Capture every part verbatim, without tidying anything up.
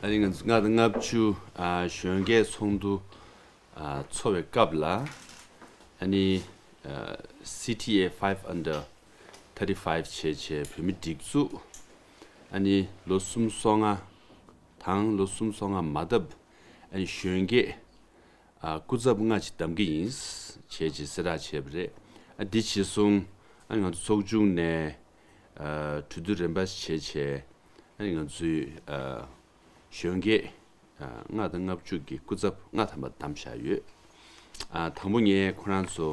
ཨ་ནི་ང་ཚོ་ལྔ་དང་ལྔ་བཅུ་ཨ་གཞོན་སྐྱེས་ཚོགས་འདུ་ཨ་ཚོགས་པའི་སྐབས་ལ། ཨ་ནི་ཨ་སི་ཊི་ཨེ་ཕའིབ་ཨན་ཌར་ཐར་ཊི་ཕའིབ་བྱས་བྱས་བོད་མི་སྒྲིག་འཛུགས། ཨ་ནི་ལོ་གསུམ་སོ་ལྔ་དང་ལོ་གསུམ་སོ་ལྔ་མ་བཏབ། ཨ་ནི་གཞོན་སྐྱེས་ཨ་སྐུ་ཚབ་ལྔ་ཅིག་གདམ་གྱི་ཡིན་བྱས་བྱས་གསལ་བསྒྲགས་བྱས་པ་རེད། ཨ་འདི་བྱས་སོང་། ཨ་ནི་ང་ཚོ་ཚོགས་ཆུང་ནས་ཨ་གྲོས་བསྡུར་རིམ་པ་བྱས་བྱས། ཨ་ནི་ང་ཚོའི་ཨ་གཞོན་སྐྱེས་ཨ་ལྔ་དང་ལྔ་བཅུ་གི་སྐུ་ཚབ་ལྔ་ཐམ་པ་བདམས་བཞག་ཡོད། ཨ་དང་པོ་ངས་ཁོ་རང་ཚོ་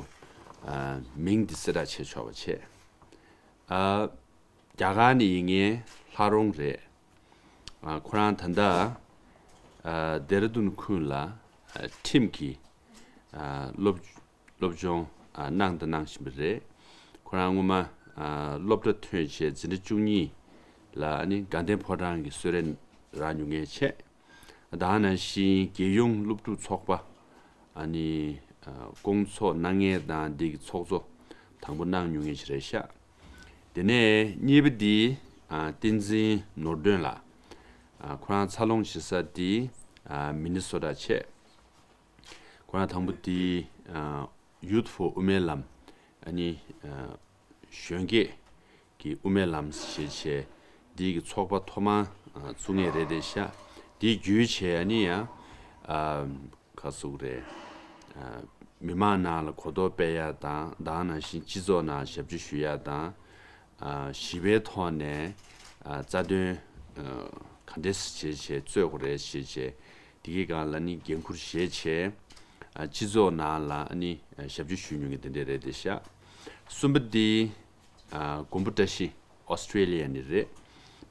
ཨ་མིང་འདི་གསལ་བསྒྲགས་བྱས་ཆོག་པ་བྱས། ཨ་རྒྱ་གར་ནས་ཡིན་མཁན་ལྷ་རོང་རེད། ཨ་ཁོ་རང་ད་ལྟ་ཨ་ལྡེ་ར་ལྡུན་ཁུལ་ལ་ཨ་ཁྲིམས་ཀྱི་ཨ་སློབ་སློབ་སྦྱོང་ཨ་གནང་དང་གནང་བཞིན་པ་རེད། ཁོ་རང་སྔོན་མ་ཨ་སློབ་གྲྭ་ཐོན་བྱས་འཛིན་གྲྭ་བཅུ་གཉིས་ལ་ཨ་ནི་དགའ་ལྡན་ཕོ་བྲང་གི་གསོལ་རས་རག་མྱོང་མཁན་བྱས། ད་ག་ནང་བཞིན་རྒྱལ་ཡོངས་སློབ་ཕྲུག་ཚོགས་པ་ཨ་ནི་ཨ་སྐོང་ཚོགས་གནང་མཁན་དང་འདི་གི་ཚོགས་གཙོ་དང་པོ་གནང་མྱོང་མཁན་ཞིག་རེད་ཤག་དེ་ནས་གཉིས་པ་འདི་ཨ་བསྟན་འཛིན་ནོར་སྒྲོན་ལགས། ཨ་ཁོ་རང་འཚར་ལོངས་བྱེད་ས་འདི་ཨ་མི་ནི་སོ་ཊ་བྱས། ཁོ་རང་དང་པོ་དེ་ཨ་Youth for དབུ་མའི་ལམ། ཨ་ནི་ཨ་གཞོན་སྐྱེས་ཀྱི་དབུ་མའི་ལམ་ཞེས་བྱས་འདི་གི་ཚོགས་པ་ཐོག་མར་ཨ་བཙུགས་མཁན་རེད་དེ་ཤག་དེ་བརྒྱུད་བྱས་ཨ་ནི་ཡང་ཨ་ག་ཟེར་དགོས་རེད། ཨ་མི་མང་ནང་ལ་གོ་རྟོགས་སྤེལ་ཡ་དང་ད་ག་ནང་བཞིན་སྤྱི་ཚོགས་ནང་ཞབས་ཕྱི་ཞུ་ཡ་དང་། ཨ་ཞི་བའི་ཐོག་ནས་ཨ་རྩ་དོན་ཨ་ག་འདྲས་བྱས་བྱས་རྩོད་དགོས་རེད་ཞེས་བྱས། དེ་གའི་སྒང་ལ་ནི་འགན་འཁུར་བཞེས་བྱས། ཨ་སྤྱི་ཚོགས་ནང་ལ་ནི་ཨ་ཞབས་ཕྱི་ཞུ་མྱོང་མཁན་དེ་འདྲས་རེད་དེ་ཤག་གསུམ་པ་འདི་ཨ་མགོན་པོ་བཀྲ་ཤིས་ཨོ་སི་ཀྲེ་ལི་ཡ་ནས་རེད།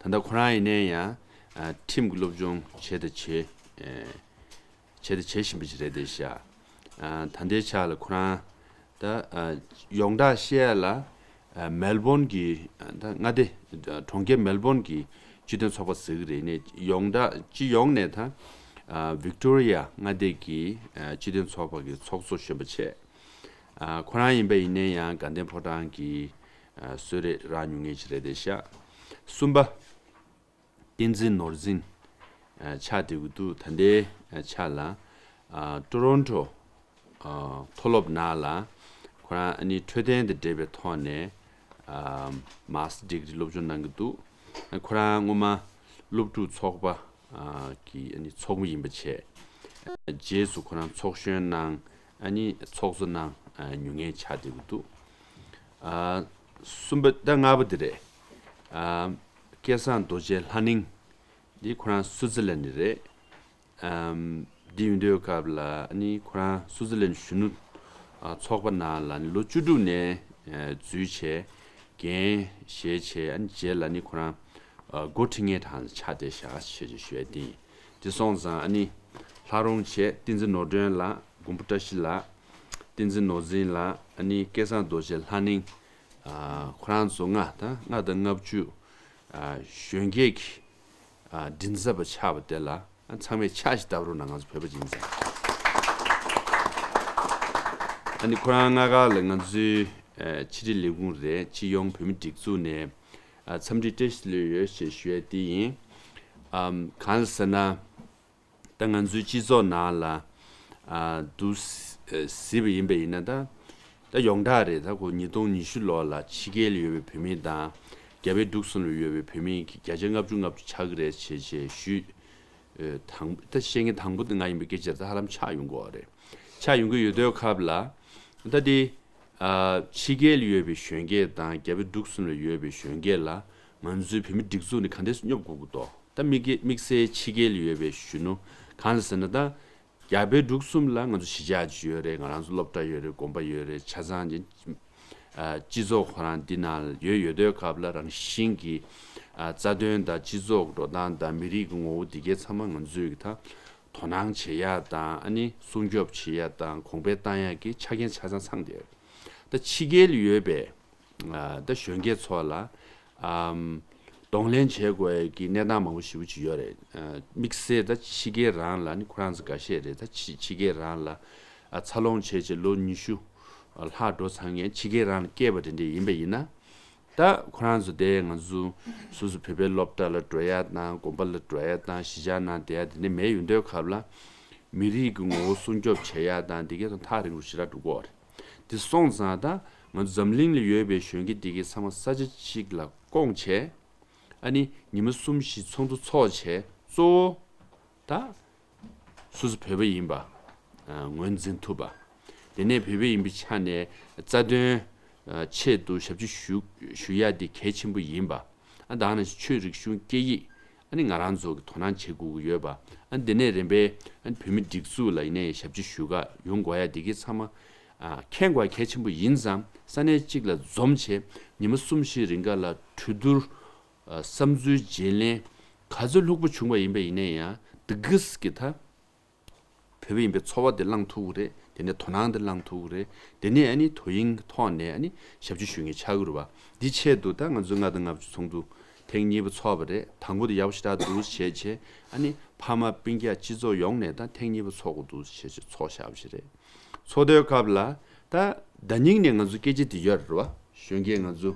ད་ལྟ་ཁོ་རང་ཡིན་ནའི་ཡང་ཨ་ཁྲིམས་ཀྱི་སློབ་སྦྱོང་བྱས་དང་བྱེད་ཨེ་བྱས་དང་བྱེད་བཞིན་པ་ཞིག་རེད་དེ་ཤག་ཨ་ད་ལྟའི་ཆ་ལ་ཁོ་རང་ད་ཨ་ཡོངས་གྲགས་བཤད་ཡ་ལ་ཨ་མེལ་བོན་གྱི་ཨ་ད་མངའ་སྡེ་གྲོང་ཁྱེར་མེལ་བོན་གྱི་སྤྱི་མཐུན་ཚོགས་པ་ཟེར་གྱི་རེད་ནས་ཡོངས་གྲགས་སྤྱི་ཡོངས་ནས་ད་ཨ་ཝིག་ཏོ་རི་ཡ་མངའ་སྡེ་གི་ཨ་སྤྱི་མཐུན་ཚོགས་པ་གི་ཚོགས་གཙོ་གཞོན་པ་བྱས། ཨ་ཁོ་རང་ཡིན་པ་ཡིན་ནའི་ཡང་དགའ་ལྡན་ཕོ་བྲང་གི་ཨ་གསོལ་རས་རག་མྱོང་མཁན་ཞིག་རེད་དེ་ཤག་གསུམ་པ། བསྟན་འཛིན་ནོར་འཛིན་ཨ་ཆགས་བསྡད་ཀྱི་འདུག་ད་ལྟའི་ཨ་ཆ་ལ་ཨ་ཊོ་རོན་ཊོ་ཨ་མཐོ་སློབ་ནང་ལ་ཁོ་རང་ཨ་ནི་འཕྲོད་བསྟེན་དང་འབྲེལ་བའི་ཐོག་ནས་ཨ་མཱ་སི་ཊར་ཌི་གི་རི་སློབ་སྦྱོང་གནང་གི་འདུག་ཨ་ཁོ་རང་སྔོན་མ་སློབ་ཕྲུག་ཚོགས་པ་ཨ་གི་ཨ་ནི་ཚོགས་མི་ཡིན་པ་བྱས། རྗེས་སུ་ཁོ་རང་ཚོགས་གཞོན་གནང་། ཨ་ནི་ཚོགས་གཙོ་གནང་ཨ་མྱོང་མཁན་ཆགས་བསྡད་ཀྱི་འདུག་ཨ་གསུམ་པ་ད་ལྔ་པ་དེ་རེད། ཨ་སྐལ་བཟང་རྡོ་རྗེ་ལྷ་ནིང་། འདི་ཁོ་རང་སུའུ་ཙི་ལན་ནས་རེད། ཨམ་འདི་ཡིན་དུས་སྐབས་ལ་ནི་ཁོ་རང་སུའུ་ཙི་ལན་གཞོན་ནུ་ཨ་ཚོགས་པ་ནང་ལ་ནི་ལོ་བཅུ་དྲུག་ནས་ཨ་འཛུལ་བྱས་འགན་བཞེས་བྱས། ཨ་ནི་རྗེས་ལ་ནི་ཁོ་རང་ཨ་འགོ་ཁྲིད་མཁན་གྲས་ཆགས་བསྡད་བཞག་ཞེས་ཞུ་ཡ་དེ་ཡིན། དེ་སོང་ཙང་ཨ་ནི་ལྷ་རོང་བྱས། བསྟན་འཛིན་ནོར་སྒྲོན་ལགས། མགོན་པོ་བཀྲ་ཤིས་ལགས། བསྟན་འཛིན་ནོར་འཛིན་ལགས། ཨ་ནི་སྐལ་བཟང་རྡོ་རྗེ་ལྷ་ནིང་། ཨ་ཁོ་རང་ཚོ་ལྔ་དང་ལྔ་དང་ལྔ་བཅུ་ཨ་གཞོན་སྐྱེས་ཀྱི་ཨ་མགྲིན་ཚབ་པ་ཆགས་པ་དེ་ལ་ཨ་ཚང་མས་ཕྱག་ཞིག་བརྡབ་རོགས་གནང་། ང་ཚོ་བོད་པ་ཡིན་ཙང་། ཨ་ནི་ཁོ་རང་ལྔ་ཀ་ལ་ང་ཚོའི་ཨ་ཕྱི་དྲིལ་ལས་ཁུངས་རེད། སྤྱི་ཡོངས་བོད་མི་སྒྲིག་འཛུགས་ནས་ཨ་འཚམས་འདྲི་བཀྲ་ཤིས་བདེ་ལེགས་ཡོད་ཞེས་ཞུ་ཡ་དེ་ཡིན། ཨམ་གང་ཟེར་ན། ད་ང་ཚོའི་སྤྱི་ཚོགས་ནང་ལ་ཨ་འདུག་སེ་གཟིགས་པ་ཡིན་པ་ཡིན་ན། ད་ད་ཡོངས་གྲགས་རེད། ད་ཁོ་ཉིས་སྟོང་ཉི་ཤུ་ལོ་ལ་ཕྱི་རྒྱལ་ལ་ཡོད་པའི་བོད་མི་དང་རྒྱ་བལ་འབྲུག་གསུམ་ལ་ཡོད་པའི་བོད་མི་གི་བརྒྱ་ཆ་ལྔ་བཅུ་ལྔ་བཅུ་ཆགས་ཀྱི་རེད་ཅེས་ཅེས་ཞུས། ཨེ་དང་ད་བཤད་མཁན་དང་པོ་དེ་ང་ཡིན་པའི་སྐད་ཆ་ད་ཧ་ལམ་ཆགས་ཡོང་གི་ཡོད་རེད། ཆགས་ཡོང་གི་ཡོད་དུས་སྐབས་ལ་ད་དེ་ཨ་ཕྱི་རྒྱལ་ལ་ཡོད་པའི་གཞོན་སྐྱེས་དང་རྒྱ་བལ་འབྲུག་གསུམ་ལ་ཡོད་པའི་གཞོན་སྐྱེས་ལ་ང་ཚོའི་བོད་མི་སྒྲིག་འཛུགས་ནས་ག་འདྲས་སེ་སྙོབ་དགོས་ཀྱི་འདུག་ད་དམིགས་དམིགས་བསལ་ཕྱི་རྒྱལ་ལ་ཡོད་པའི་གཞོན་ནུ་གང་ལ་ཟེར་ན། ད་རྒྱ་བལ་འབྲུག་གསུམ་ལ་ང་ཚོ་གཞིས་ཆགས་ཅིག་ཡོད་རེད། ང་རང་ཚོ་སློབ་གྲྭ་ཡོད་རེད། དགོན་པ་ཡོད་རེད། ཆ་ཚང་ཅིག་ཨ་སྤྱི་ཚོགས་ཁོ་རང་འདི་ནང་ཡོད་ཡོད་དུས་སྐབས་ལ་རང་བཞིན་གྱིས་ཨ་རྩ་དོན་དང་སྤྱི་ཚོགས་འགྲོ་སྟངས་དང་མི་རིགས་ཀྱི་ངོ་བོ་འདི་གའི་ཚང་མ་ང་ཚོས་ཀྱི་ད་དོ་སྣང་བྱེད་ཡ་དང་། ཨ་ནི་སྲུང་སྐྱོབ་བྱེད་ཡ་དང་གོང་འཕེལ་བཏང་ཡ་གི་ཆ་རྐྱེན་ཆ་ཚང་ཚང་བསྡད་ཡོད་རེད། ད་ཕྱི་རྒྱལ་ལ་ཡོད་པའི་ཨ་ད་གཞོན་སྐྱེས་ཚོ་ལ་ཨམ་གདོང་ལེན་བྱེད་དགོས་ཀྱི་གནས་སྟངས་མང་པོ་ཞེ་པོ་ཅིག་ཡོད་རེད། ཨ་དམིགས་བསལ་ད་ཕྱི་རྒྱལ་རང་ལ་ནི་ཁོ་རང་ཚོ་འགའ་ཤས་རེད། ད་ཕྱི་ཕྱི་རྒྱལ་རང་ལ་ཨ་འཚར་ལོངས་བྱས་བྱས་ལོ་ཉི་ཤུ་ལྷག་འགྲོ་ཚར་མཁན་ཕྱི་རྒྱལ་རང་ལ་སྐྱེས་པ་དེ་འདྲས་ཡིན་པ་ཡིན་ན། ད་ཁོ་རང་ཚོ་དེ་ང་ཚོ་སོ་སོ་བོད་པའི་སློབ་གྲྭ་ལ་འགྲོ་ཡ་དང་དགོན་པ་ལ་འགྲོ་ཡ་དང་གཞིས་ཆགས་ནང་བསྡད་ཡ་དེ་འདྲ་མེད་ཡོང་དུས་སྐབས་ལ། མི་རིགས་ཀྱི་ངོ་བོ་སྲུང་སྐྱོབ་བྱེད་ཡ་དང་དེ་གས་དང་ཐག་རིང་རུ་ཞེ་དྲག་འགྲོ་གི་ཡོད་རེད། དེ་སོང་ཙང་ད་ང་ཚོ་འཛམ་གླིང་ལ་ཡོད་པའི་གཞོན་སྐྱེས་དེ་གས་ཚང་མ་ས་ཆ་གཅིག་ལ་བསྐོངས་བྱས། ཨ་ནི་ཉི་མ་གསུམ་བཞི་ཚོགས་འདུ་ཚོགས་བྱས་གཙོ་བོ་ད་སོ་སོ་བོད་པ་ཡིན་པ་ངོས་འཛིན་ཐུབ་པ། དེ་ནས་བོད་པ་ཡིན་པའི་ཆ་ནས་རྩ་དོན་ཆེད་དུ་ཞབས་ཕྱི་ཞུ་ཞུ་ཡ་དེ་གལ་ཆེན་པོ་ཡིན་པ། ཨ་ད་ནང་བཞིན་ཆོས་རིག་གཞུང་སྐད་ཡིག་ཨ་ནི་ང་རང་ཚོ་གི་དོ་སྣང་བྱེད་དགོས་ཀྱི་ཡོད་པ། ཨ་ནི་དེ་ནས་རིམ་པས་ཨ་ནི་བོད་མི་སྒྲིག་འཛུགས་ལ་ཡིན་ནའི་ཞབས་ཕྱི་ཞུ་ག་ཡོང་དགོས་ཡ་དེ་གའི་ཚང་མ་ཨ་མཁྱེན་དགོས་ཡ་གལ་ཆེན་པོ་ཡིན་ཙང་ས་གནས་གཅིག་ལ་འཛོམས་བྱས་ཉི་མ་གསུམ་བཞིའི་རིང་ག་ལ་གྲོས་བསྡུར་ཨ་བསམ་ཚུལ་བརྗེ་ལེན་ག་ཚོད་ལྷུག་པོ་བྱུང་བ་ཡིན་པ་ཡིན་ནའི་ཡང་དེ་གིས་ཀྱི་ད། བོད་པ་ཡིན་པའི་ཚོར་བ་དེ་བླངས་ཐུབ་ཀྱི་རེད། དེ་ནས་དོ་སྣང་དེ་བླངས་ཐུབ་ཀྱི་རེད། དེ་ནས་ཨ་ནི་དོ་དབྱིངས་ཐོག་ནས་ཨ་ནི་ཞབས་ཕྱི་ཞུ་མཁན་ཆགས་ཀྱི་རེད་བ། འདི་ཆེད་དུ་ད་ང་ཚོས་ལྔ་དང་ལྔ་བཅུ་ཚོགས་འདུ་ཐེངས་གཉིས་པ་ཚོགས་པ་རེད། དང་པོ་དེ་ཡག་པོ་ཞེ་དྲག་འདུག་བྱས་བྱས་ཨ་ནི་ཕ་མ་སྤུན་ཀྱག་སྤྱི་ཚོགས་ཡོངས་ནས་ད་ཐེངས་གཉིས་པ་ཚོགས་དགོས་འདུག་བྱས་བྱས་ཚོགས་བཞག་པ་ཞིག་རེད། ཚོགས་དུས་སྐབས་ལ་ད་ཟླ་ཉིན་ནས་ང་ཚོ་སྐད་ཆ་དེ་ཡོད་རེད་བ། གཞོན་སྐྱེས་ང་ཚོ་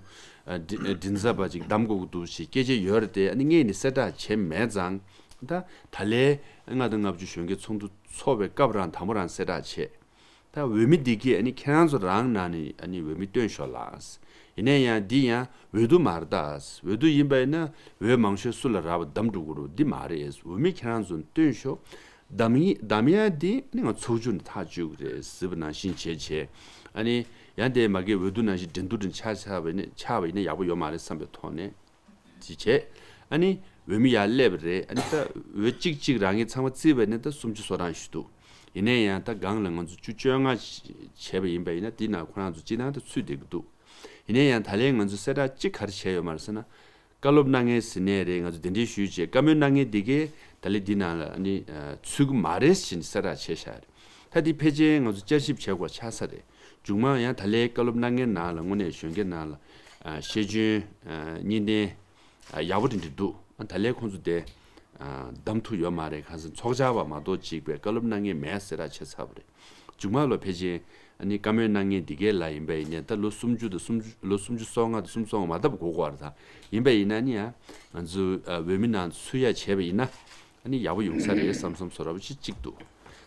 ཨ་མགྲིན་མགྲིན་ཚབ་པ་ཅིག་གདམ་དགོས་ཀྱི་འདུག་ཞེས་སྐད་ཆ་ཡོད་རེད་དེ་ཨ་ནི་ངས་ནི་གསལ་བསྒྲགས་བྱས་མེད་ཙང་། ད་ད་ལན་ལྔ་དང་ལྔ་བཅུ་གཞོན་སྐྱེས་ཚོགས་འདུ་ཚོགས་པའི་སྐབས་རང་དང་པོ་རང་གསལ་བསྒྲགས་བྱས། ད་འོས་མི་འདི་གས་ཨ་ནི་ཁྱེད་རང་ཚོ་རང་ནང་ནས་ཨ་ནི་འོས་མི་བཏོན་ཤོག་ལགས། ཡིན་ན་ཡང་འདི་ཡང་འོས་བསྡུ་མ་རེད་ད། འོས་བསྡུ་ཡིན་པ་ཡིན་ན་འོས་མང་ཤོས་སུ་ལ་རག་པ་བདམས་འགྲོ་གི་རེད། འདི་མ་རེད། འོས་མི་ཁྱེད་རང་ཚོ་བཏོན་ཤོག། གདམ་ཡིག་གདམ་ཡ་འདི་ནི་ང་ཚོགས་ཆུང་ནས་ཐག་གཅོད་ཀྱི་རེད་ཟེར་བ་ནང་བཞིན་བྱས་བྱས། ཨ་ནི་ཡང་དེ་མ་གི་འོས་བསྡུ་ནང་བཞིན་འགྲན་བསྡུར་འདྲ་ཆགས་ཆགས་པ་ཡིན་ན་ཆགས་པ་ཡིན་ན་ཡག་པོ་ཡོད་མ་རེད་བསམ་པའི་ཐོག་ནས་ཅི་བྱས། ཨ་ནི་འོས་མི་ཡར་སླེབས་པ་རེད། ཨ་ནི་ད་འོས་གཅིག་གཅིག་རང་གི་ཚང་མ་བརྩིས་པ་ཡིན་ན་ད་སུམ་ཅུ་སོ་གྲངས་ཞིག་འདུག། ཡིན་ན་ཡང་ད་སྒང་ལ་ང་ཚོ་བཅུ་བཅོ་ལྔ་བྱས་པ་ཡིན་པ་ཡིན་ན་དེ་ནང་ཁོ་རང་ཚོ་སྤྱི་བཏང་ད་ཚུད་བསྡད་ཀྱི་འདུག། ཡིན་ན་ཡང་ད་ལན་ང་ཚོ་གསལ་བསྒྲགས་གཅིག་ག་རེ་བྱས་ཡོད་མ་རེད་ཟེར་ན། བཀའ་སློབ་གནང་མཁན་ཟེར་ནའི་རེད། ང་ཚོ་གདན་འདྲེན་ཞུས་བྱས་བཀའ་མོལ་གནང་མཁན་འདི་གས་ད་ལན་འདི་ནང་ལ་ཨ་ནི་ཚུད་ཀྱི་མ་རེད་ཟེར་ནས་གསལ་བསྒྲགས་བྱས་བཞག་རེད། ད་འདི་ཕལ་ཆེར་ང་ཚོ་བསྐྱར་ཞིབ་བྱེད་དགོས་ཆགས་ས་རེད། མཇུག་མ་ཡང་ད་ལན་བཀའ་སློབ་གནང་མཁན་ནང་ལ་དངོས་གནས་གཞོན་སྐྱེས་ནང་ལ་ཤེས་འཇོན་གཉིས་ལྡན་ཡག་པོ་འདྲ་འདྲ་འདུག། ད་ལན་ཁོང་ཚོ་དེ་གདམ་ཐུབ་ཡོད་མ་རེད། གང་ཟེར་ཚོགས་བཅར་བ་མ་གཏོགས་གཅིག་པའི་བཀའ་སློབ་གནང་མཁན་མེད་ཟེར་ར་བྱས་ཚར་བ་རེད། མཇུག་མ་ལོ་ཕལ་ཆེར་ཨ་ནི་བཀའ་མོལ་གནང་མཁན་འདི་གའི་ལ་ཡིན་པ་ཡིན་ནའི་ད་ལོ་སུམ་ཅུ་དང་སུམ་ཅུ་ལོ་སུམ་ཅུ་སོ་ལྔ་དང་སུམ་ཅུ་སོ་ལྔ་མ་ལྟ་བུ་གོ་གོ་བ་རེད། ད་ཡིན་པ་ཡིན་ན་ནི་ཡང་ང་ཚོ་འོས་མི་ནང་ཚུད་ཡ་བྱས་པ་ཡིན་ན་ཨ་ནི་ཡག་པོ་ཡོང་ས་རེད་བསམ་བསམ་བཟོ་འདྲ་པོ་ཅིག་གཅིག་འདུག།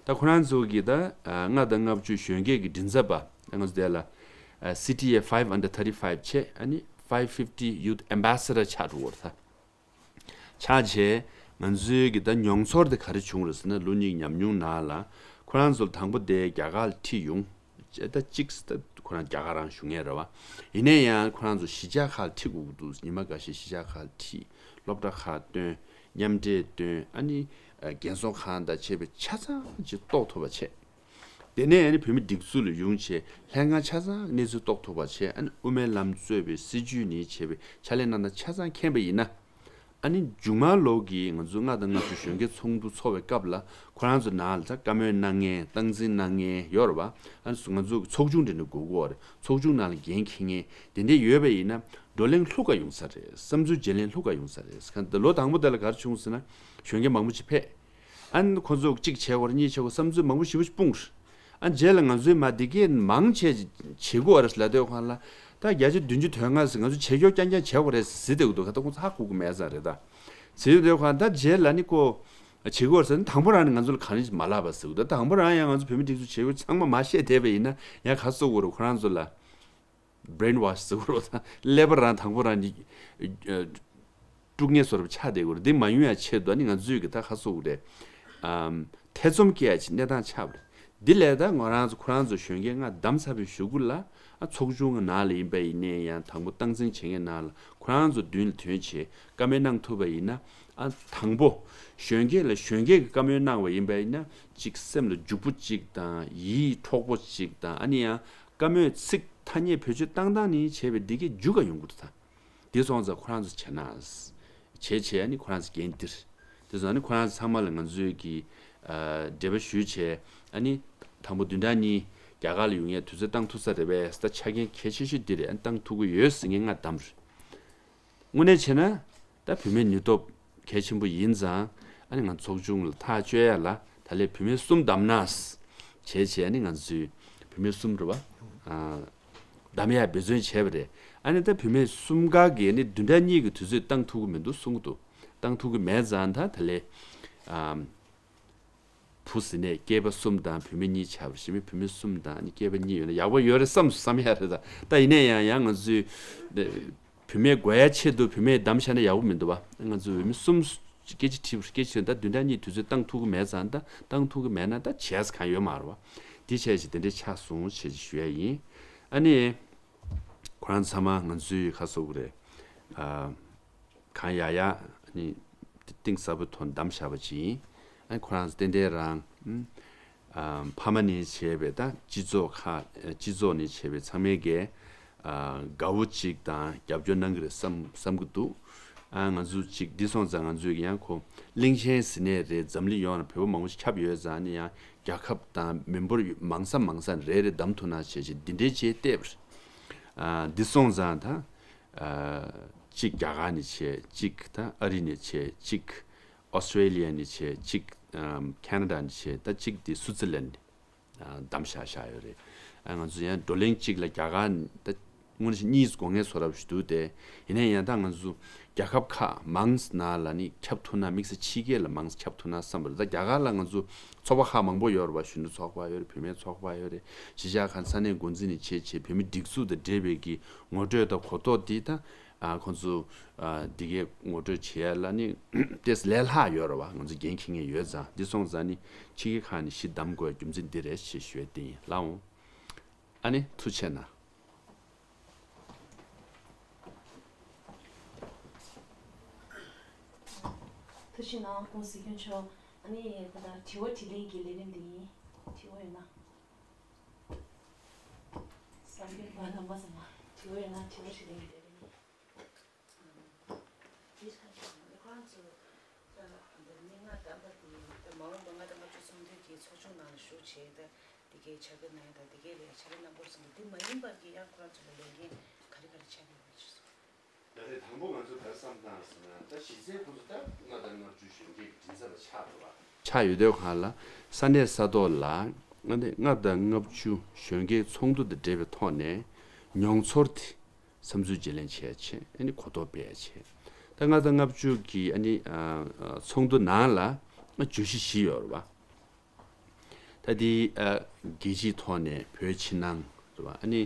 ད་ཁོ་རང་ཚོ་གིས་ད་ལྔ་དང་ལྔ་བཅུ་གཞོན་སྐྱེས་ཀྱི་མགྲིན་ཚབ་པ་ང་ཚོ་དེ་ལ་C T A five under thirty-five བྱས། ཨ་ནི་five fifty youth ambassador ཆགས་འགྲོ་བར་ད། ཆགས་བྱས་ང་ཚོའི་གི་ད་མྱོང་ཚོར་དེ་ག་རེ་བྱུང་རེད་ཟེར་ན། ལོ་གཉིས་ཉམས་མྱོང་ནང་ལ་ཁོ་རང་ཚོ་དང་པོ་དེ་རྒྱ་གར་ལ་ཁྲིད་ཡོང་། ད་གཅིག་ད་ཁོ་རང་རྒྱ་གར་རང་བཞུགས་མཁན་རེད་བ། ཡིན་ན་ཡང་ཁོ་རང་ཚོ་གཞིས་ཆགས་ཁག་ལ་ཁྲིད་དགོས་ཀྱི་འདུག། ཉི་མ་འགའ་ཤས་གཞིས་ཆགས་ཁག་ལ་ཁྲིད། སློབ་གྲྭ་ཁག་བཏོན། མཉམ་འབྲེལ་བཏོན། ཨ་ནི་རྒན་གསོ་ཁང་དང་བཅས་པའི་ཆ་ཚང་ཅིག་རྟོགས་ཐུབ་པ་བྱས། དེ་ནས་ཨ་ནི་བོད་མི་སྒྲིག་འཛུགས་ལ་ཡོང་བྱས་ལྷན་ཁང་ཆ་ཚང་གནས་ཚུལ་རྟོགས་ཐུབ་པ་བྱས། ཨ་ནི་དབུ་མའི་ལམ་གཙོས་པའི་སྲིད་བྱུས་ནས་བྱས་པའི་ཕྱག་ལས་གནང་སྟངས་ཆ་ཚང་མཁྱེན་པ་ཡིན་ན། ཨ་ནི་མཇུག་མ་ལོག་གི་ང་ཚོ་ལྔ་དང་ལྔ་བཅུ་གཞོན་སྐྱེས་ཚོགས་འདུ་ཚོགས་པའི་སྐབས་ལ་ཁོ་རང་ཚོ་ནང་ལ་ད་བཀའ་མོལ་གནང་མཁན་སྟངས་འཛིན་གནང་མཁན་ཡོད་རེད་བ། ཨ་ནི་ང་ཚོ་ཚོགས་ཆུང་འདྲ་ནས་དགོས་ཀྱི་ཡོད་རེད། ཚོགས་ཆུང་ནང་ལ་འགན་འཁྱེར་མཁན་དེ་འདྲས་ཡོད་པ་ཡིན་ན་བགྲོ་གླེང་ལྷུག་ག་ཡོང་ས་རེད། བསམ་ཚུལ་བརྗེ་ལེན་ལྷུག་ག་ཡོང་ས་རེད། ལོ་དང་པོ་དེ་ལ་ག་རེ་བྱུང་ཟེར་ན་གཞོན་སྐྱེས་མང་པོ་ཅིག་ཕེབས། ཨ་ནི་ཁོ་ཚོ་གཅིག་བྱེད་དགོས་རེད། གཉིས་བྱེད་དགོས། བསམ་ཚུལ་མང་པོ་ཞེ་པོ་ཅིག་སྤུངས་རེད། ཨ་རྗེས་ལ་ང་ཚོའི་མ་འདི་གས་མང་ཆེ་བྱེད་དགོས་རེད་ལབ་དུས་ཁོང་ལ་ད་བརྒྱ་ཆ་བདུན་ཅུ་དོན་ལྔ་ཟེར་ང་ཚོ་བྱེད་སྐྱོར་རྐྱང་རྐྱང་བྱེད་དགོས་རེད་ཟེར་བསྡད་ཀྱི་འདུག། ད་ཁོང་ཚོ་ཧ་གོ་གི་མེད་ཙང་རེད་ད། ཟེར་དུས་ཁོང་ད་རྗེས་ལ་ནི་ཁོ་བྱེད་དགོས་རེད་ཟེར་ན་དང་པོ་རང་ནི་ང་ཚོ་ལ་གང་ཡིན་མ་ལབ་པ་ཟེར་གི་འདུག། དང་པོ་རང་ཡང་ང་ཚོ་བོད་མི་སྒྲིག་འཛུགས་བྱེད་སྐྱོར་ཚང་མ་མ་བཤད་བསྡད་པ་ཡིན་ན་ཡང་ག་ཟེར་དགོས་རེད། ཁོ་རང་ཚོ་ལ་brainwash ཟེར་དགོས་རེད་ད། ཀླད་པ་རང་དང་པོ་རང་ནི། དཀྲུག་ངན་བཟོ་འདྲ་ཆགས་བསྡད་ཀྱི་རེད། འདི་མ་ཡོང་ཡ་ཆེད་དུ་ནི་ང་ཚོས་ཀྱི་ད་ག་ཟེར་དགོས་རེད། ཨམ། ཐེ་ཚོམ་སྐྱེ་ཡ་ཆེད་གནས་སྟངས་ཆགས་པ་རེད། འདི་ལས་ད་ང་རང་ཚོ་ཁོ་རང་ཚོ་གཞོན་སྐྱེས་ལྔ་བདམས་ཚར་བའི་གཞུག་གུ་ལ་ཨ་ཚོགས་ཆུང་གི་ནང་ལ་ཡིན་པ་ཡིན་ནའི་ཡང་དང་པོ་སྟངས་འཛིན་བྱེད་མཁན་ནང་ལ་ཁོ་རང་ཚོ་མདུན་ལ་ཐོན་བྱས་བཀའ་མོལ་གནང་ཐུབ་པ་ཡིན་ན། ཨ་དང་པོ་གཞོན་སྐྱེས་ལ་གཞོན་སྐྱེས་ཀྱི་བཀའ་མོལ་གནང་བ་ཡིན་པ་ཡིན་ན་གཅིག་སེམས་ལ་འཇུག་པོ་གཅིག་དང་ཡིད་འཕྲོག་པོ་གཅིག་དང་ཨ་ནི་ཡང་བཀའ་མོལ་ཚིག་ཐ་སྙད་བེད་སྤྱོད་བཏང་སྟངས་ནི་བྱས་པའི་འདི་གས་འཇུག་ག་ཡོང་གི་འདུག་ད། དེ་སོང་ཙང་ཁོ་རང་ཚོ་བྱས་ན། བྱས་བྱས་ཨ་ནི་ཁོ་རང་ཚོ་འགན་འདིར། དེ་སོང་ཨ་ནི་ཁོ་རང་ཚོ་ཚང་མ་ལ་ང་ཚོས་ཀྱི་ཨ་འབྲེལ་བ་ཞུས་བྱས་ཨ་ནི་དང་པོ་བདུན་ཕྲག་གཉིས་རྒྱ་གར་ལ་ཡོང་ཡས་དུས་ཚོད་བཏང་ཐུབ་ས་རེད་པས། ད་ཆ་རྐྱེན་གལ་ཆེ་ཤོས་འདི་རེད། ཨ་ནི་བཏང་ཐུབ་ཀྱི་ཡོད་ཟེར་མཁན་ལྔ་བདམས་རེད། དངོས་གནས་བྱས་ན་ད་བུད་མེད་ནུས་སྟོབས་གལ་ཆེན་པོ་ཡིན་ཙང་ཨ་ནི་ང་ཚོགས་ཆུང་ལ་ཐག་གཅོད་ཡ་ལ་ད་ལས་བུད་མེད་གསུམ་བདམས་ན། བྱས་བྱས་ཨ་ནི་ང་ཚོས་བུད་མེད་གསུམ་རེད་པ། ཨ། གདམ་ཡག་འབད་བརྩོན་བྱས་པ་རེད། ཨ་ནི་ད་བུད་མེད་གསུམ་ཀ་གིས་ནི་བདུན་ཕྲག་གཉིས་ཀྱི་དུས་ཚོད་བཏང་ཐུབ་ཀྱི་མི་འདུག་གསུང་གི་འདུག་བཏང་ཐུབ་ཀྱི་མེད་ཙང་ད་ད་ལས་ཨམ། བུ་ཟེར་ནས་སྐྱེས་པ་གསུམ་དང་བུད་མེད་གཉིས་ཆགས་པ་ཞིག་མི་བུད་མེད་གསུམ་དང་ནི་སྐྱེས་པ་གཉིས་ཡོད་ན་ཡག་པོ་ཡོད་རེད་བསམ་བསམ་ཡག་རེད། ད་ད་ཡིན་ན་ཡང་ཡང་ང་ཚོས་བུད་མེད་དགོས་ཡ་ཆེད་དུ་བུད་མེད་བདམས་བཞག་ན་ཡག་པོ་མི་འདུག་བ། ང་ཚོས་བུད་མེད་གསུམ་སྐད་ཆ་དྲིས་པ་སྐད་ཆ་དྲིས་ད་བདུན་ཕྲག་གཉིས་དུས་ཚོད་བཏང་ཐུབ་ཀྱི་མེད་ཙང་ད་བཏང་ཐུབ་ཀྱི་མེད་ན་ད་བྱས་ས་གང་ཡོད་མ་རེད་བ། འདི་བྱས་ཞིག་དེ་འདྲའི་ཆགས་སོང་བྱས་ཞིག་ཞུ་ཡ་ཡིན། ཨ་ནི་ཁོ་རང་ཚང་མ་ང་ཚོའི་ཁ་སོག་རེད། ཨ། གང་ཡག་ཡག་ནི་གཏིང་ཟབ་པོའི་ཐོག་བདམས་བཞག་པ་ཅིག་ཡིན། ཨ་ཁོ་རང་ཏན་ཏན་རང་ཨ་ཕ་མ་ནས་བྱས་པའི་ད་སྤྱི་ཚོགས་ཁག་སྤྱི་ཚོགས་ནས་བྱས་པའི་ཚང་མས་ཀྱི་ཨ་དགའ་བོ་ཅིག་དང་རྒྱབ་སྐྱོར་གནང་གི་རེད་བསམ་བསམ་གི་འདུག་ཨ་ང་ཚོ་ཅིག་འདི་སོང་ཙང་ང་ཚོས་ཀྱི་ཡང་ཁོ་གླིང་ཆེན་ཟེར་ནས་རེད། འཛམ་གླིང་ཡོངས་ལ་བོད་པ་མང་པོ་ཞིག་ཁྱབ་ཡོད་ཙང་ནི་ཡང་རྒྱལ་ཁབ་དང་མི་འབོར་མང་ས་མང་ས་རེ་རེ་བདམས་ཐུབ་ན་བྱས་ཅིག་འདི་འདྲའི་ཅིག་བལྟས་པ་རེད། ཨ་འདི་སོང་ཙང་ད། ཨ་གཅིག་རྒྱ་གར་ནས་བྱས། གཅིག་ད་ཨ་རི་ནས་བྱས། གཅིག་ཨོ་སི་ཊེ་ལི་ཡ་ནས་བྱས། གཅིག་ཨམ་ཁེ་ན་ཌ་ནས་བྱས། ད་གཅིག་དེ་སུའུ་ཙི་ལན་ནས་ཨ་བདམས་བཞག་བཞག་ཡོད་རེད། ཨ་ང་ཚོ་ཡང་བགྲོ་གླེང་གཅིག་ལ་རྒྱ་གར་ད་དངོས་གནས་གཉིས་དགོས་ངེས་བཟོ་འདྲ་ཞིག་འདུག་སྟེ། ཡིན་ན་ཡང་ད་ང་ཚོ་རྒྱལ་ཁབ་ཁག་མང་ནང་ལ་ནི་ཁྱབ་ཐུབ་ན། དམིགས་བསལ་ཕྱི་རྒྱལ་ལ་མང་ཙམ་ཁྱབ་ཐུབ་ན་བསམ་པ་རེད། ད་རྒྱ་གར་ལ་ང་ཚོ་ཚོགས་པ་ཁག་མང་པོ་ཡོད་རེད་བ། གཞོན་ནུ་ཚོགས་པ་ཡོད་རེད། བུད་མེད་ཚོགས་པ་ཡོད་རེད། གཞིས་ཆགས་ཁག་ས་གནས་འགོ་འཛིན་ནས་བྱས་བྱས་བོད་མི་སྒྲིག་འཛུགས་དང་འབྲེལ་བའི་གི་ངོ་སྤྲོད་དང་གོ་རྟོགས་འདི་ད་ཨ་ཁོང་ཚོ་ཨ་འདི་གའི་ངོ་སྤྲོད་བྱེད་ཡ་ལ་ནི་ཏོག་ཙམ་ལས་སླ་ཡོད་རེད་བ། ང་ཚོ་འགན་འཁྱེར་མཁན་ཡོད་ཙང་། འདི་སོང་ཙང་ནི་ཕྱི་རྒྱལ་ཁག་ནས་གཞི་བདམས་དགོས་རྒྱུ་མཚན་འདི་རེད་ཞེས་ཞུ་ཡ་དེ་ཡིན། ལགས་འོང་། ཨ་ནི་ཐུགས་རྗེ་གནང་། ཐུགས་རྗེ་གནང་། ༸གོང་ས་སྐྱབས་མགོན་མཆོག་ཨ་ནི་ད་ལྟ་དྲི་བ་དྲིས་ལན་གྱི་ལས་རིམ་འདི་ཡིན། དྲི་བ་ཡོད་ན། གསར་འགོད་པ་རྣམ་པ་ཚང་མ་དྲི་བ་ཡོད་ན་དྲི་བ་དྲིས་ལན་གྱི་ལས་རིམ་ཡིན། ཁོ་རང་ཚོ་ད་མི་ལྔ་བདམས་པ་དེ་ད་མ་འོངས་པ་ལྔ་དང་ལྔ་བཅུ་ཚོགས་འདུའི་གི་ཚོགས་ཆུང་ནང་ལ་ཞུགས་བྱས་ད་དེ་གའི་ཕྱག་ལས་གནང་ཡ་དང་དེ་གའི་ལས་ཕྱག་ལས་གནང་དགོས་སོང་། དེ་མ་ཡིན་པར་གི་ཡང་ཁོ་རང་ཚོ་ལ་ལས་འགན་ག་རེ་ག་རེ་ཆགས་ཀྱི་ཡོད་མེད་ཅེས་སོ། ད་རེས་དང་པོ་ང་ཚོ་ག་རེ་བསམ་བཏང་ཟེར་ན། ད་གཞི་རྩའི་ཁོང་ཚོ་ད་ལྔ་དང་ལྔ་བཅུ་གཞོན་སྐྱེས་ཀྱི་མགྲིན་ཚབ་པ་ཆགས་འགྲོ་བ། ཆགས་ཡོད་དུས་སྒང་ལ་ས་གནས་ས་ཐོག་ལ་ལྔ་དང་ལྔ་བཅུ་གཞོན་སྐྱེས་ཚོགས་འདུ་དང་འབྲེལ་བའི་ཐོག་ནས་མྱོང་ཚོར་དེ་བསམ་ཚུལ་བརྗེ་ལེན་བྱས་བྱས། ཨ་ནི་གོ་རྟོགས་སྤེལ་བྱས། ད་ལྔ་དང་ལྔ་བཅུ་གི་ཨ་ནི་ཨ་ཨ་ཚོགས་འདུ་ནང་ལ་བརྗོད་གཞི་བཞི་ཡོད་རེད་བ། ད་འདི་ཨ་རྒྱལ་སྤྱིའི་ཐོག་ནས་བོད་ཕྱི་ནང་རེད་བ། ཨ་ནི་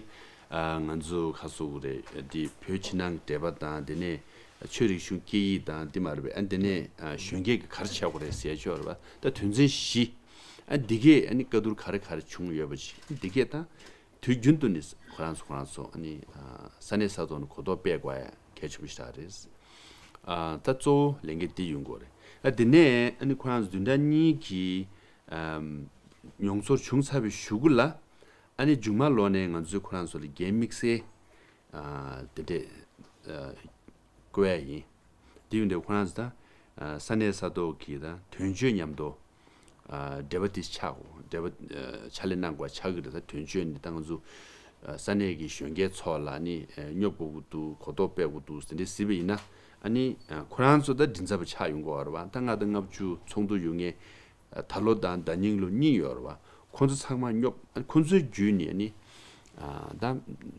ཨ་ང་ཚོ་ག་རེ་ཟེར་དགོས་རེད། འདི་བོད་ཕྱི་ནང་འབྲེལ་བ་དང་། དེ་ནས་ཆོས་རིག་གཞུང་སྐད་ཡིག་དང་འདི་མ་རེད་པས། ཨ་འདི་ནས་ཨ་གཞོན་སྐྱེས་ཀྱིས་ག་རེ་བྱེད་དགོས་རེད་ཟེར་ཆོག་རེད་བ། ད་དོན་ཚན་བཞི། ཨ་འདི་གས་ཨ་ནི་བཀའ་བསྡུར་ག་རེ་ག་རེ་བྱུང་ཡོད་པ་ཅིག་འདི་གས་ད་དུས་རྒྱུན་དུ་ནི་ཁོ་རང་ཚོ་ཁོ་རང་ཚོ་ཨ་ནི་ཨ་ས་གནས་ས་ཐོག་ནས་གོ་རྟོགས་སྤེལ་དགོས་ཡ་གལ་ཆེན་པོ་ཞིག་རེད། ཨ་ད་གཙོ་བོ་ལས་འགན་འདི་ཡོང་དགོས་རེད། ཨ་དེ་ནས་ཨ་ནི་ཁོ་རང་ཚོ་བདུན་ཕྲག་གཉིས་ཀྱི་ཨམ་མྱོང་ཚོར་བྱུང་ཚར་བའི་གཞུག་གུ་ལ། ཨ་ནི་མཇུག་མ་ལོག་ནས་ང་ཚོས་ཁོ་རང་ཚོ་ལ་འགན་དམིགས་བསལ་ཨ་དེ་འདྲས་ཨ་བསྐོ་ཡ་ཡིན། དེ་ཡིན་དུས་ཁོ་རང་ཚོ་ད་ཨ་ས་གནས་ས་ཐོག་གི་ད་དོན་གཅོད་མཉམ་དུ་ཨ་འབྲེལ་བ་དེ་ཆགས་དགོས། འབྲེལ་བ་ཨ་ཕྱག་ལས་གནང་དགོས་ཆགས་ཀྱི་རེད། ད་དོན་གཅོད་ནི་ད་ང་ཚོ་ཨ་ས་གནས་ཀྱི་གཞོན་སྐྱེས་ཚོ་ལ་ནི་ཨ་སྙོབ་དགོས་ཀྱི་འདུག་གོ་རྟོགས་སྤེལ་དགོས་འདུག་དེ་འདྲས་ཟེར་བ་ཡིན་ན། ཨ་ནི་ཨ་ཁོ་རང་ཚོ་ད་མགྲིན་ཚབ་པ་ཆགས་ཡོང་གི་ཡོད་རེད་བ། ད་ལྔ་དང་ལྔ་བཅུ་ཚོགས་འདུ་ཡོད་མཁན་ད་ལོ་དང་ཟླ་སྙིང་ལོ་གཉིས་ཡོད་རེད་བ། ཁོང་ཚོ་ཚང་མ་སྙོབ། ཨ་ཁོང་ཚོའི་བརྒྱུད་ནས་ཨ་ནི་ཨ་ད་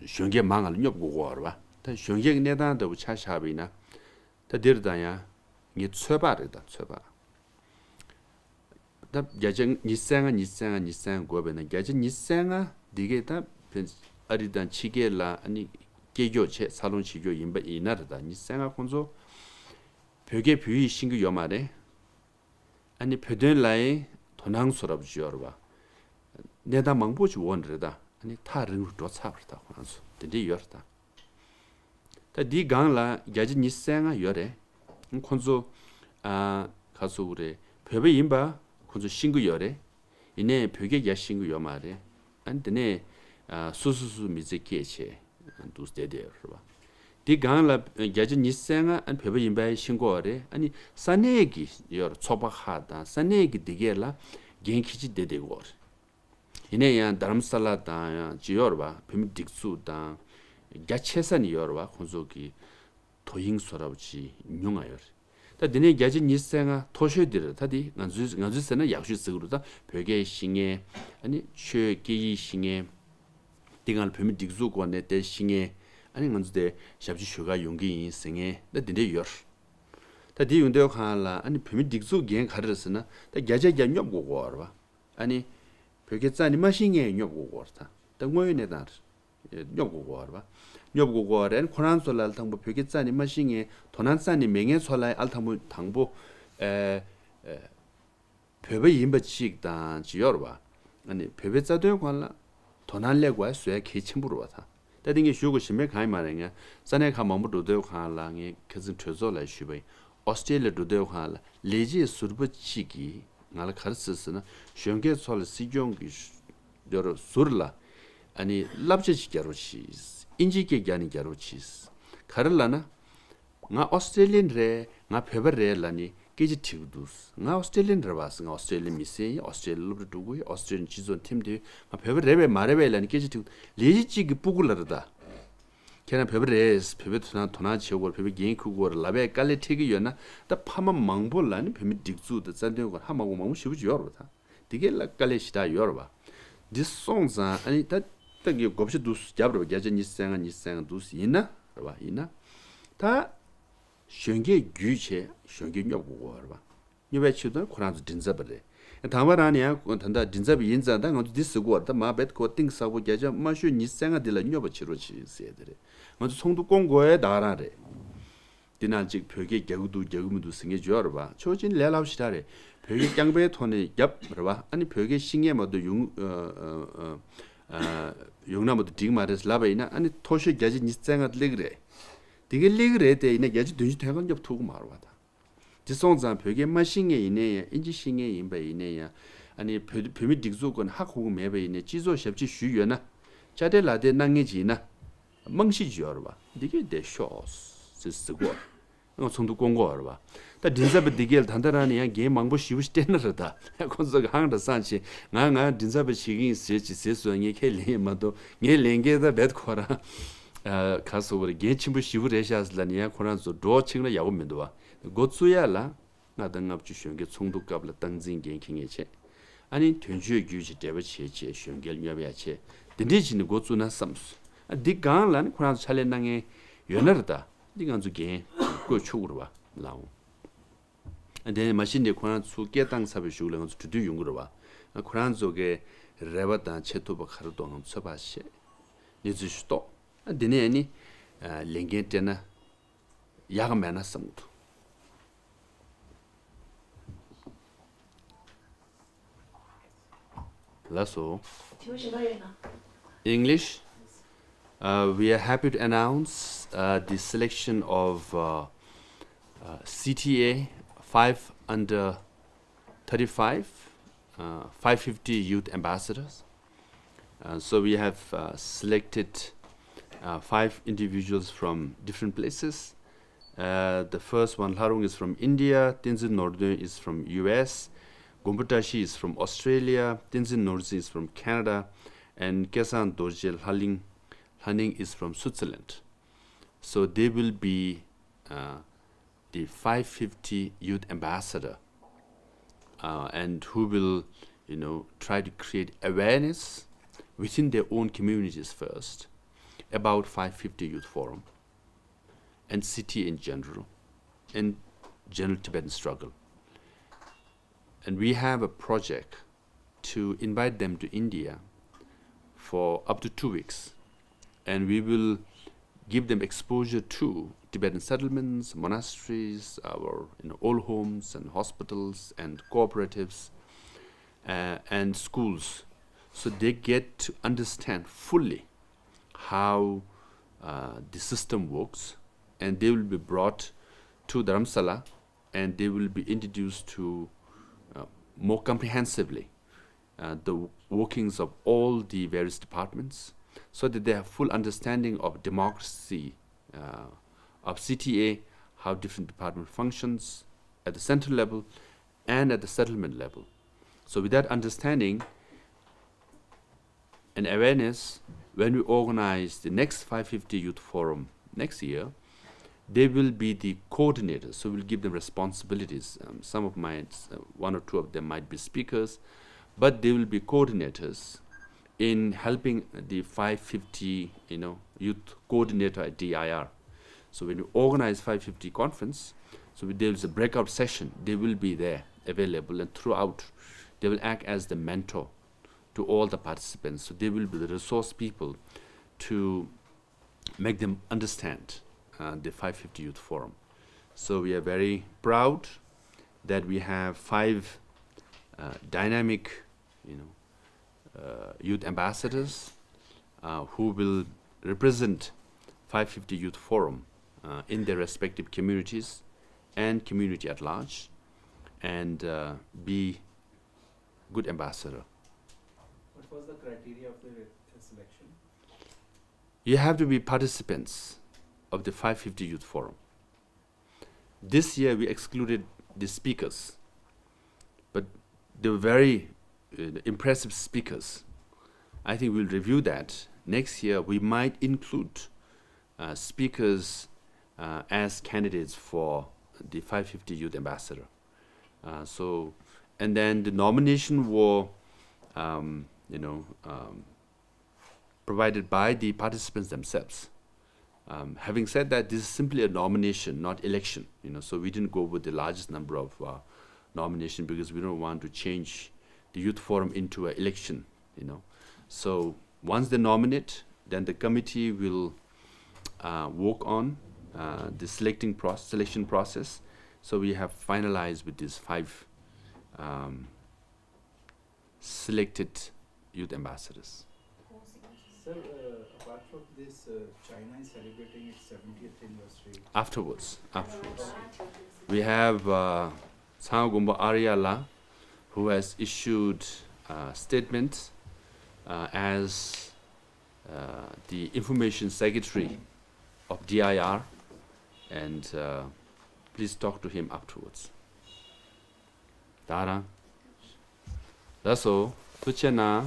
གཞོན་སྐྱེས་མང་ང་ལ་སྙོབ་དགོས་ཀྱི་ཡོད་རེད་བ། ད་གཞོན་སྐྱེས་ཀྱི་གནས་སྟངས་ལྟ་བུ་ཆ་བཞག་པ་ཡིན་ན། ད་འདིར་ད་ཡང་ངའི་ཚོད་དཔག་རེད། ད་ཚོད་དཔག་ད་བརྒྱ་ཆ་ཉི་ཤུ་རྩ་ལྔ། ཉི་ཤུ་རྩ་ལྔ། ཉི་ཤུ་རྩ་ལྔ་དགོས་པས་ན། བརྒྱ་ཆ་ཉི་ཤུ་རྩ་ལྔ་འདི་གས་ད་ཕན་ཨ་རི་དང་ཕྱི་རྒྱལ་ལ་ཨ་ནི་སྐྱེས་མགྱོགས་བྱས་འཚར་ལོངས་བྱེད་མགྱོགས་ཡིན་པ་ཡིན་ན་རེད། ད་ཉི་ཤུ་རྩ་ལྔ་ཁོང་ཚོ་བོད་སྐད་བོད་ཡིག་ཤེས་ཀྱི་ཡོད་མ་རེད། ཨ་ནི་བོད་དོན་ལ་ཡང་དོ་སྣང་བཟོ་འདྲ་པོ་ཅིག་ཡོད་རེད་བ། གནས་སྟངས་མང་པོ་ཅིག་འོག་ནས་རེད། ད་ཨ་ནི་ཐག་རིང་རུ་འགྲོ་ཚར་བ་རེད། ད་ཁོ་རང་ཚོ་དེ་འདྲས་ཡོད་རེད། ད་ད་འདིའི་སྒང་ལ་བརྒྱ་ཆ་ཉི་ཤུ་རྩ་ལྔ་ཡོད་རེད། ཁོང་ཚོ་ཨ་ག་རེ་ཟེར་དགོས་རེད། བོད་པ་ཡིན་པ་ཁོང་ཚོ་ཤེས་ཀྱི་ཡོད་རེད། ཡིན་ནའི་བོད་སྐད་རྒྱག་ཤེས་ཀྱི་ཡོད་མ་རེད། ཨ་ནི་དེ་ནས་ཨ་སོ་སོ་སོ་མི་ཚེ་སྐྱེལ་བྱས་འདུག་བསྡད་བསྡད་ཡོད་རེད་བ། དེ་སྒང་ལ་བརྒྱ་ཆ་ཉི་ཤུ་རྩ་ལྔ་ཨ་ནི་བོད་པ་ཡིན་པ་ཤེས་ཀྱི་ཡོད་རེད། ཨ་ནི་ས་གནས་ཀྱི་ཡོད་རེད། ཚོགས་པ་ཁག་དང་ས་གནས་ཀྱི་འདི་གས་ལ་འགན་འཁྱེར་བྱས་བསྡད་བསྡད་ཀྱི་ཡོད་རེད། ཡིན་ནའི་ཡང་རྡ་རམ་ས་ལ་དང་ཡང་ཅིག་ཡོད་རེད་བ། བོད་མི་སྒྲིག་འཛུགས་དང་རྒྱ་ཆེ་ས་ནས་ཡོད་རེད་བ། ཁོང་ཚོ་གི་དོ་དབྱིངས་བཟོ་འདྲ་པོ་ཅིག་ཉུང་ང་ཡོད་རེད། ད་འདི་ནས་བརྒྱ་ཆ་ཉི་ཤུ་རྩ་ལྔ་མཐོ་ཤོས་འདི་རེད། ད་འདི་ང་ཚོའི་ང་ཚོའི་ཟེར་ན་ཡག་ཤོས་ཟེར་གི་རེད། ད་བོད་སྐད་ཤེས་མཁན། ཨ་ནི་ཆོས་སྐད་ཡིག་ཤེས་མཁན། འདི་སྒང་ལ་བོད་མི་སྒྲིག་འཛུགས་སྐོར་ནས་དེ་ཤེས་མཁན། ཨ་ནི་ང་ཚོ་དེ་ཞབས་ཕྱི་ཞུ་ག་ཡོང་གི་ཡིན་ཟེར་མཁན་ད་འདི་འདྲས་ཡོད་རེད། ད་འདི་ཡོང་དུས་སྒང་ལ་ཨ་ནི་བོད་མི་སྒྲིག་འཛུགས་འགན་ག་རེ་རེད་ཟེར་ན། ད་བརྒྱ་ཆ་བརྒྱ་སྙོབ་དགོས་ཀྱི་ཡོད་རེད་པ། ཨ་ནི་བོད་སྐད་རྩ་ནས་མ་ཤེས་མཁན་སྙོབ་དགོས་ཀྱི་ཡོད་རེད། ད་ད་དངོས་ཡོད་གནས་སྟངས་རེད། སྙོབ་དགོས་ཀྱི་ཡོད་རེད་པ། སྙོབ་དགོས་ཀྱི་ཡོད་རེད། ཨ་ནི་ཁོ་རང་ཚོ་ལ་དང་པོ་བོད་སྐད་རྩ་ནས་མ་ཤེས་མཁན། དོ་སྣང་རྩ་ནས་མེད་མཁན་ཚོ་ལ་ཨ་དང་པོ་དང་པོ་ཨ་ཨ་བོད་པ་ཡིན་པ་གཅིག་དང་གཅིག་ཡོད་རེད་པ། ཨ་ནི་བོད་པའི་རྩ་དོན་སྒང་ལ་དོ་སྣང་སླེབས་དགོས་པ་བཟོ་ཡ་གལ་ཆེན་པོ་རེད་པ། ད་ད་དེ་ངས་ཞུ་དགོས་གཞན་པའི་གང་ཡང་མ་རེད། ངས་ས་གནས་ཁག་མང་པོ་འགྲོ་དུས་སྒང་ལ་ངས་ཁ་སང་གྲོས་ཚོགས་ལ་ཞུས་པ་ཡིན། ཨོ་སི་ཀྲེ་ལི་ཡ་འགྲོ་དུས་སྒང་ལ་ལས་བྱེད་ཟུར་པ་གཅིག་གིས་ང་ལ་ག་རེ་ཟེར་ཟེར་ན། གཞོན་སྐྱེས་ཚོ་ལ་སྲིད་སྐྱོང་གི་ཟུར་ལ་ཨ་ནི་བསླབ་བྱ་ཅིག་རྒྱག་རོགས་གྱིས། ཨིན་ཇིའི་སྐད་རྒྱག་ནས་རྒྱག་རོགས་གྱིས། ག་རེ་ལབ་ན། ང་ཨོ་སི་ཀྲེ་ལི་ཡན་རེད། ང་བོད་པ་རེད་ལབ་ནས་སྐད་ཆ་དྲི་གི་འདུག་ང་ཨོ་སི་ཀྲེ་ལི་ཡན་རེད་པ་ཟེར། ང་ཨོ་སི་ཀྲེ་ལི་ཡ་མི་སེར་ཡིན། ཨོ་སི་ཀྲེ་ལི་ཡ་སློབ་གྲྭ་འགྲོ་གི་ཡིན། ཨོ་སི་ཀྲེ་ལི་ཡ་སྤྱི་ཚོགས་འཐིམ་དུས་ང་བོད་པ་རེད་པས་མ་རེད་པས་ལབ་ནས་སྐད་ཆ་དྲི་གི་འདུག་ལས་གཞི་གཅིག་གི་སྤུ་གུ་ལ་རེད་ད། ཁྱེད་རང་བོད་པ་རེད། བོད་པའི་དོན་དག་དོ་སྣང་བྱེད་དགོས་རེད། བོད་པའི་འགན་འཁུར་དགོས་རེད་ལབ་པའི་དཀའ་ལས་འཕྲད་ཀྱི་ཡོད་ན། ད་ཕ་མ་མང་པོ་ལ་ནི་བོད་མི་སྒྲིག་འཛུགས་དང་རྩ་དོན་སྐོར་ཧ་མ་གོ་མང་པོ་ཞེ་པོ་ཅིག་ཡོད་རེད་པ། ད་འདི་གའི་ལ་དཀའ་ལས་ཞེ་དྲག་ཡོད་རེད་པ། འདི་སོང་ཙང་ཨ་ནི་ད་ལྟ་གི་བགོ་བཤའ་འདུག་བརྒྱབ་རེད་པ། བརྒྱ་ཆ་ཉི་ཤུ་རྩ་ལྔ་ཉི་ཤུ་རྩ་ལྔ་འདུག་ཡིན་ན་རེད་པ། ཡིན་ན་ད་གཞོན་སྐྱེས་བརྒྱུད་བྱས་གཞོན་སྐྱེས་སྙོབ་དགོས་ཀྱི་ཡོད་རེད་པ། སྨྱོ་བའི་ཆེད་དུ་ཁོ་རང་ཚོ་མགྲིན་ཚབ་པ་རེད། དང་པ་རང་ནས་ཡང་ད་ལྟ་མགྲིན་ཚབ་པ་ཡིན་ཙང་ད་ང་ཚོ་འདི་ཟེར་དགོས་པ་རེད། ད་མ་རྦད་ཁོ་གཏིང་ཟབ་པོ་བརྒྱ་ཆ་མ་ཤོད་ཉི་ཤུ་རྩ་ལྔ་འདི་ལ་སྙོབ་པ་བྱེད་རོགས་བྱེད་ཟེར་དེ་རེད། ང་ཚོ་ཚོགས་འདུ་བསྐོང་དགོས་ཡ་ད་ག་རང་རེད། འདི་ནང་གཅིག་བོད་སྐད་རྒྱག་གི་འདུག་རྒྱག་གི་མི་འདུག་ཟེར་མཁན་ཅིག་ཡོད་རེད་པ། ཆོག་མཆན་ལས་སླ་པོ་ཞེ་དྲག་རེད། བོད་སྐད་རྐྱང་པའི་ཐོག་ནས་རྒྱབ་རེད་པ། ཨ་ནི་བོད་སྐད་ཤེས་མཁན་མ་གཏོགས་ཡོང་ཨ་ཨ་ཨ་ཨ་ཡོང་ན་མ་གཏོགས་འགྲིག་མ་རེད་ལབ་པ་ཡིན་ན། ཨ་ནི་མཐོ་ཤོས་བརྒྱ་ཆ་ཉི་ཤུ་རྩ་ལྔ་སླེབས་ཀྱི་རེད། འདི་གའི་སླེབས་ཀྱི་རེད་དེ། ཡིན་ན་བརྒྱ་ཆ་བདུན་ཅུ་དོན་ལྔ་སྙོབ་ཐུབ་ཀྱི་མ་རེད་པ་ད། དེ་སོང་ཙང་བོད་སྐད་མ་ཤེས་མཁན་ཡིན་ནའི་ཡང་། ཨིན་ཇི་ཤེས་མཁན་ཡིན་པ་ཡིན་ནའི་ཡང་། ཨ་ནི་བོད་བོད་མི་སྒྲིག་འཛུགས་སྐོར་ནས་ཧ་གོ་གི་མེད་པ་ཡིན་ནའི། སྤྱི་ཚོགས་ཞབས་ཕྱི་ཞུས་ཡོད་ན། དཔྱ་ཁྲལ་ལག་དེབ་གནང་མཁན་ཅིག་ཡིན་ན། རྨང་གཞི་ཅིག་ཡོད་རེད་པ། འདི་གས་བསྡད་ཤོག་ཟེར་ཟེར་གོ། ང་ཚོགས་འདུ་བསྐོང་གོ་རེད་པ། ད་མགྲིན་ཚབ་པ་འདི་གས་ལ་ད་ལྟ་རང་ནས་ཡང་འགན་མང་པོ་ཞེ་པོ་ཞིག་སྤྲད་ན་རེད་ད། ཁོ་ཚོ་གི་ཧང་འདྲ་སང་ཆེ། ང་ང་མགྲིན་ཚབ་པ་བྱེད་ཀྱི་ཡིན་ཟེར་ཅིག་ཟེར་སོང་། ངས་ཁས་ལེན་ཡས་མ་གཏོགས། ངས་ལེན་མཁན་ད་རྦད་ཁོ་རང་ཨ་ག་ཟེར་དགོས་རེད། འགན་ཆེན་པོ་ཞེ་པོ་རེད་ཤག་ཟེར་ལབ་ནས་ཡང་ཁོ་རང་ཚོ་འགྲོ་ཕྱིན་ན་ཡག་པོ་མི་འདུག་པ། འགོ་བཙུགས་ཡ་ལ་ལྔ་དང་ལྔ་བཅུ་གཞོན་སྐྱེས་ཚོགས་འདུ་སྐབས་ལ་སྟངས་འཛིན་འགན་འཁྱེར་མཁན་བྱས། ཨ་ནི་དོན་གཅོད་བརྒྱུད་ཅིག་འབྲེལ་བ་བྱས་བྱས་གཞོན་སྐྱེས་སྙོབ་ཡ་བྱས། དེ་འདྲས་བྱས་ནས་འགོ་བཙུགས་ན་བསམས་སོང་། ཨ་འདི་སྒང་ལ་ནི་ཁོ་རང་ཚོ་ཕྱག་ལས་གནང་མཁན་ཡོད་ན་རེད་ད། འདི་ང་ཚོ་འགན་བསྐོས་ཆོག་གི་རེད་པ་ལགས། ཨ་དེ་ནས་མ་གཞི་ནས་ཁོ་རང་ཚོ་སྐད་བཏང་ཚར་བའི་གཞུག་ལ་ང་ཚོ་གྲོས་བསྡུར་ཡོང་གི་རེད་པ། ཨ་ཁོ་རང་ཚོ་གི་རེ་བ་དང་བྱེད་ཐུབ་པ་ག་རེ་འདུག་ང་ཚོས་ཕར་བཤད། གནས་ཚུལ་ཞིག་རྟོགས། ཨ་དེ་ནས་ཨ་ནི་ཨ་ལས་འགན་སྤྲད་ན་ཡག་ག་མེད་ན་བསམ་གི་འདུག་ལགས་སོ། དྲི་བ་གཞན་པ་ཡོད་ན། English. Uh, we are happy to announce uh, the selection of uh, uh, C T A five under thirty-five, uh, five fifty youth ambassadors. Uh, so we have uh, selected uh, five individuals from different places. Uh, the first one, Lharong, is from India, Tenzin Nordön is from U S, Gompo Tashi is from Australia, Tenzin Norzi is from Canada, and Kesang Dorje Lhaling, Lhaning is from Switzerland. So they will be uh, the five fifty youth ambassador, uh, and who will, you know, try to create awareness within their own communities first about five fifty Youth Forum and city in general, and general Tibetan struggle. And we have a project to invite them to India for up to two weeks. And we will give them exposure to Tibetan settlements, monasteries, our, you know, old homes and hospitals and cooperatives uh, and schools. So they get to understand fully how uh, the system works, and they will be brought to Dharamsala and they will be introduced to uh, more comprehensively uh, the workings of all the various departments so that they have full understanding of democracy uh, of C T A, how different department functions at the central level and at the settlement level. So with that understanding, and awareness, when we organize the next five fifty Youth Forum next year, they will be the coordinators. So we'll give them responsibilities. Um, some of my, uh, one or two of them might be speakers, but they will be coordinators in helping the five fifty, you know, youth coordinator at D I R. So when you organize five fifty conference, so there is a breakout session. They will be there available, and throughout, they will act as the mentor to all the participants. So they will be the resource people to make them understand uh, the five fifty Youth Forum. So we are very proud that we have five uh, dynamic, you know, uh, youth ambassadors uh, who will represent five fifty Youth Forum uh, in their respective communities and community at large, and uh, be good ambassador. What was the criteria of the selection? You have to be participants of the five fifty Youth Forum. This year we excluded the speakers, but they were very uh, impressive speakers. I think we'll review that. Next year we might include uh, speakers uh, as candidates for the five fifty Youth Ambassador. Uh, so, and then the nomination were, um, you know, um, provided by the participants themselves. Um, having said that, this is simply a nomination, not election. You know, so we didn't go with the largest number of uh, nomination because we don't want to change the youth forum into an election. You know, so once they nominate, then the committee will uh, work on uh, the selecting process, selection process. So we have finalized with these five um, selected youth ambassadors. Sir, uh, apart from this, uh, China is celebrating its seventieth anniversary. Afterwards, afterwards. We have uh, Tsang Gumba Ariala, who has issued a statement uh, as uh, the information secretary of D I R, and uh, please talk to him afterwards. ད་རང་། ལགས་སོ། ཐུགས་རྗེ་གནང་།